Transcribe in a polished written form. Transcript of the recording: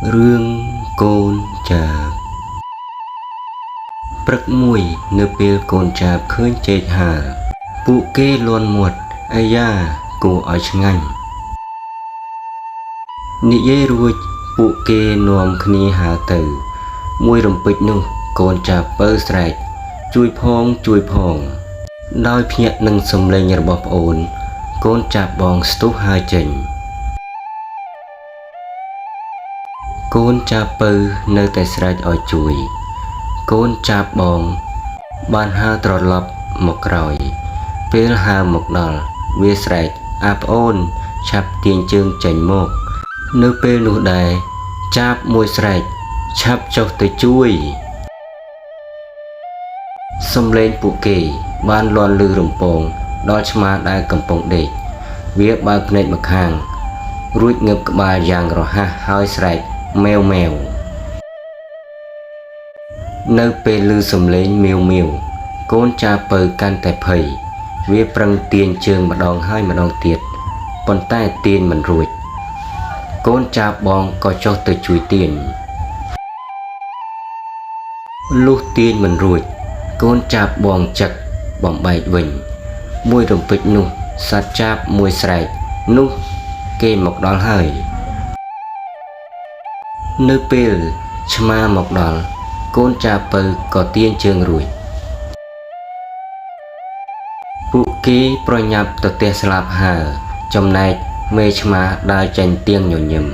រឿងកូនចាបព្រឹកមួយនៅពេលកូនចាបឃើញចេកហាលពួកគេលាន់មាត់អាយ៉ាគួរឲ្យឆ្ងាញ់និយាយរួចពួកគេនាំគ្នាហាលទៅ មួយរំពេចនោះកូនចាបពៅស្រែកជួយផងជួយផង ដោយភ្ញាក់នឹងសំឡេងរបស់ប្អូនកូនចាបបងស្ទុះហើរចេញ កូនចាបពៅនៅតែស្រែកឲ្យជួយ កូនចាបបង បានហើរត្រឡប់មកក្រោយ ពេលហើរមកដល់វាស្រែកអាប្អូនឆាប់ទាញជើងចេញមក នៅពេលនោះដែរចាបមួយស្រែកឆាប់ចុះទៅជួយ សំឡេងពួកគេបានលាន់ឮរំពងដល់ឆ្មាដែលកំពុងដេកវាបើកភ្នែកម្ខាង រួចងើបក្បាលយ៉ាងរហ័សហើយស្រែកម៉ែវម៉ែវនៅពេលឮសំឡេងមៀវមៀវកូនចាពៅកាន់តែភ័យវាប្រឹងទាញជើងម្ដងហើយម្ដងទៀតប៉ុន្តែទាញមិនរួច កូនចាបងក៏ចុះទៅជួយទាញលុះទាញមិនរួច កូនចាបបងចឹកបំបែកវិញ មួយរំពេចនោះសត្វចាបមួយស្រែកនោះគេមកដល់ហើយ នៅពេលឆ្មាមកដល់កូនចាពៅក៏ទាញជើងរួច ពួកគេប្រញាប់ទៅផ្ទះស្លាបហើរចំណែកមេឆ្មាដើរចេញទៀងញញឹម